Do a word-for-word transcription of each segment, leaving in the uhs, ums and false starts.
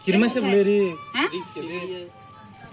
Kirmai se bwlai ri.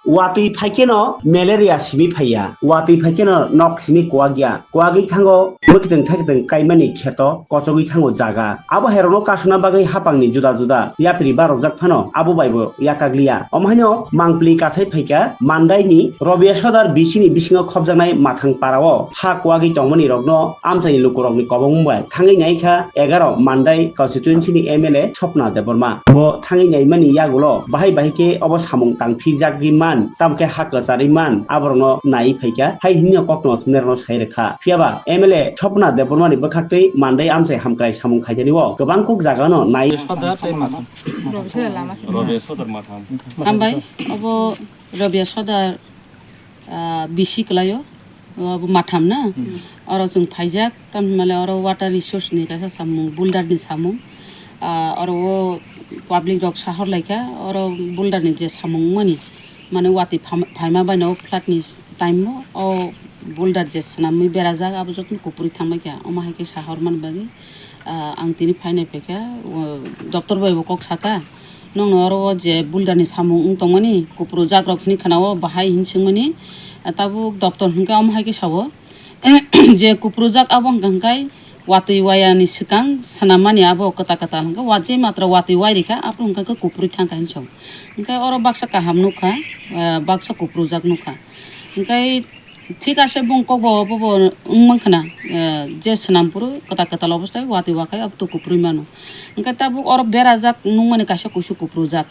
Watwi phaikeno malaria simi phaiya, watwi phaikeno nok simi kuwagya, kuwagwi thango mwkhitwng thaikitwng kaimani kheto kochogwi thango jaga. Abo hairokno kasuna bagwi hapangni juda juda yapri barokjak phano abo baibo yakakliya. Omo haino mangpli kasai phaikha Mandaini Robia Sodar bisini bisingo khopjaknai Mathang parao ha kuwagwi tongmani rokno amchaini lukurokni kobongma bai thangwi naikha egaroh Mandai constituency ni M L A Swapna Debbarma. Bo thangwi naimani yagulo bahai bahai khe obo samung tangphijagwi man, tamo khe ha kwcharwi man, aborokno naiwi phaikha, hai hwnwi kokno thumnairokno sai rwkha. Phiyaba M L A Swapna Debbarma ni bwkhaktwi Mandai amchai hamkrai samung khaijani o kwbang kuk jagano nai. Sodar tei Mathang. Robia Sodar Mathang. Hambai, obo Robia Sodar, ah, bisi kwlaio, obo Matham na? Hmm. Oro chwng phaijak, tamni hwnmale oro water resource ni kaisa samung, boulder ni samung. Ah, oro o public rok sahor laikha, oro boulder ni je samung wngmani, mane watwi phama-, phaima baino o flood ni time o, o boulder je swnamwi berajak, abo jotono kupuri thangbaikha, omo hai khe sahor mani bagwi. Ah, ang tini phainai phaikha, o, doctor bai bo kok saka, "Nongno oro o je boulder ni samung wng tongmani, kupuru jak rok hini khana o bahai?" hin swngmani, ah, tabuk doctor hinkhe omo hai khe sao, je kupuru jak abo hwnka hwnkhe watwi waya ni swkang swnammani abo kwtal kwtal hwnkhe wa je matra watwi wai rikha abo hwnkhe kupurwi thangkha hin sao. Hwnkhe oro baksa kaham nukha, ah, baksa kupuru jak nukha. Hwnkhe Thik ase bung kokbo bobo wng mankha na, eh, je swnam phuru kwtal kwtal obostai watwi wakhai abo to kupurwi mano. Hwnkhe tabuk oro berajak nukmani kaisa kuisu kuprujak.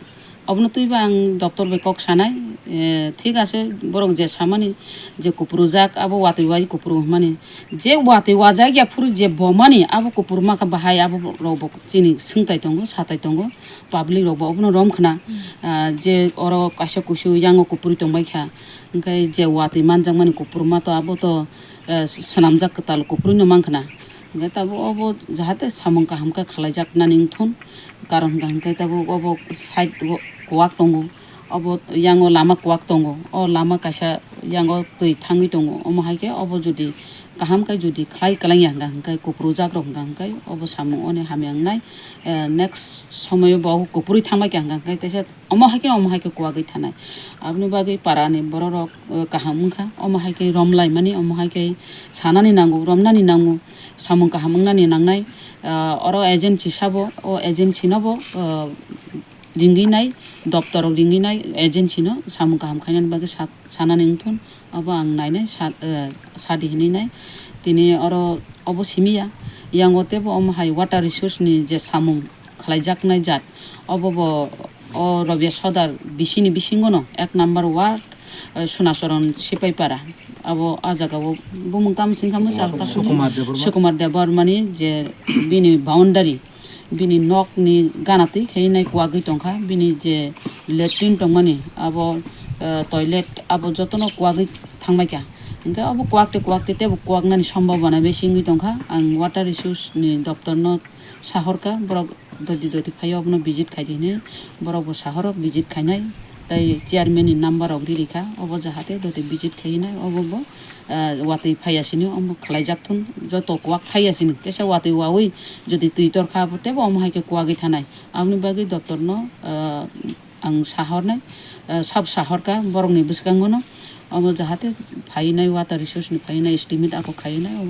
Obono twibo ang doctor bai kok sanai, eh, thik ase borok je samani je kuprujak abo watwi wai kupuru hwnmani. Je watwi wajak ya phuru je bomani abo kupuru mankha bahai abo rokbo chini swngtai tongo, satai tongo. Public rok bo obono rom khna, ah, je oro kaisa kuisu yango kupuri tongbai kha, hwnkhe je watwi manjakmani kupuruma to abo to, eh, swnamjak kwtal kupurui no mankha na, hwnkhe tabuk obo jahate samung kaham khe khlaijak nani wngthun, karon hwnkha hwnkhe tabuk obo side o kuwak tongo, obo yango lama kuwak tongo, o lama kaisa yango twi thangwi tongo, omo hai khe obo jodi kaham khe jodi khlai kwlangya hwnkha hwnkhe kupurujak rok hwnkha hwnkhe obo samung oni hamya wngnai. Eh, next somoyo bo kupurwi thangbai kha hwnkha hwnkhe teisa omo hai khe omo hai khe kuwagwi thanai. Aboni bagwi para ni borok rok, eh, kaham wngkha, omo hai khe rom laimani, omo hai khe sanani nango, romnani nango, samung kaham wngnani nangnai. Ah, oro agency sabo, o agency no bo, ah, ringwi nai, doptor rok ringwi nai, agency no samung kaham khainani bagwi sa-, sanani wngthun. Obo ang nainai sa-, eh, sadi hinwi nai. Tini oro obo simi ya. Yango teibo omo hai water resource ni je samung khlaijaknai jat, obo bo o Robia Sodar bisini bisingo no ek number ward, eh, Sunacharan Sipaipara. Abo a jaga o bumung tamo singkha mo Sukumar Debbarma. Sukumar Debbarma ni je bini boundary. Bini nok ni gana twi khe nai kuwagwi tongkha, bini je latrine tongmani abo, eh, toilet abo jotono kuwagwi thangbaikha. Hwnkhe abo kuwak tei kuwak tei teibo kuwaknani sombobona besi wngwi tongkha. Ang water resource ni doptor no sahorkha, borok doti doti phaiwi obono visit khaidi hinwi, borok bo sahoro visit khainai. Tei chairman ni number rok ri rikha, obo jahate doti visit khainai, obo bo, ah, watwi phaiya sini, omo khlaijak thun, joto kuwak thaiya sini, teisa watwi wawi jodi twi torkha, abo teibo omo hai khe kuwagwi thanai. Aboni bagwi doctor no, ah, ang sahornai, ah, sab sahorkha borokni bwskango no, omo jahate phainai, water resource ni phainai estimate ako khainai, obo